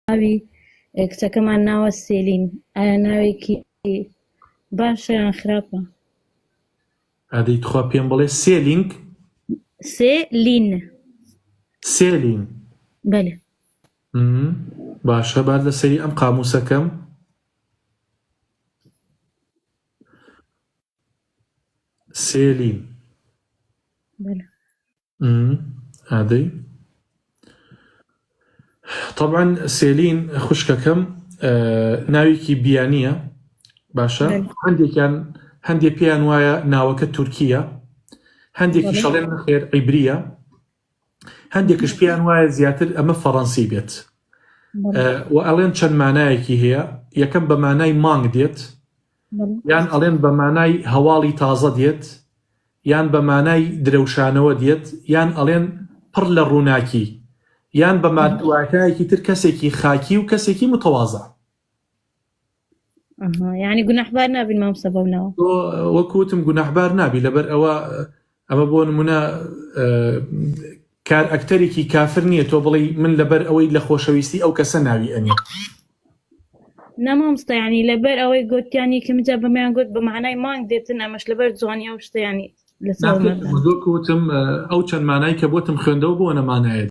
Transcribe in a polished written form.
ناوی کچەکەمان ناوە سێلین ئایا ناوێکی باشە یان خراپە؟ ئادەی تخوا پێم بڵێ سێلینگ؟ سێلین. سێلین. بەلێ. باشە با لەسەری ئەم قاموسەکەم. سێلین. بەلێ. ئادەی طبعا سێلین خوشکەکەم ناوێکی بیانیە باشە هەندێکیان هەندێک پێیان وایە ناوەکە تورکیە هەندێکی شەڵێن نەخێر عیبریە هەندێکش پێیان وایە زیاتر ئەمە فەڕەنسی بێت و ئەڵێن چەند مانایەکی هەیە یەکەم بە مانای مانگ دێت یان ئەڵێن بە مانای هەواڵی تازە دێت یان بە مانای درەوشانەوە دێت، یان ئەڵێن پڕ لە ڕووناکی، یان بە واتایەکی تر کەسێکی خاکی و کەسێکی متەوازع. ئەها یعنی گوناحبار نابین مامۆستا بەو ناوە؟ تۆ وەک وتم گوناحبار نابی لەبەر ئەوە ئەمە بۆ نمونە کار ئەکتەرێکی کافر نییە تۆ بڵێی من لەبەر ئەوەی لە خۆشەویستی ئەو کەسە ناوی ئەنێم. نا مامۆستا یانی لەبەر ئەوەی گۆتیان یەکەم جار بەمەیان گوت بە مەعنای مانگ دێتن ئەمەش لەبەر جوانی ئەو شتە یانی لەسەر وتم ئەو چەند مانای کە بۆتم خوێندەوە بۆ نەمانایە.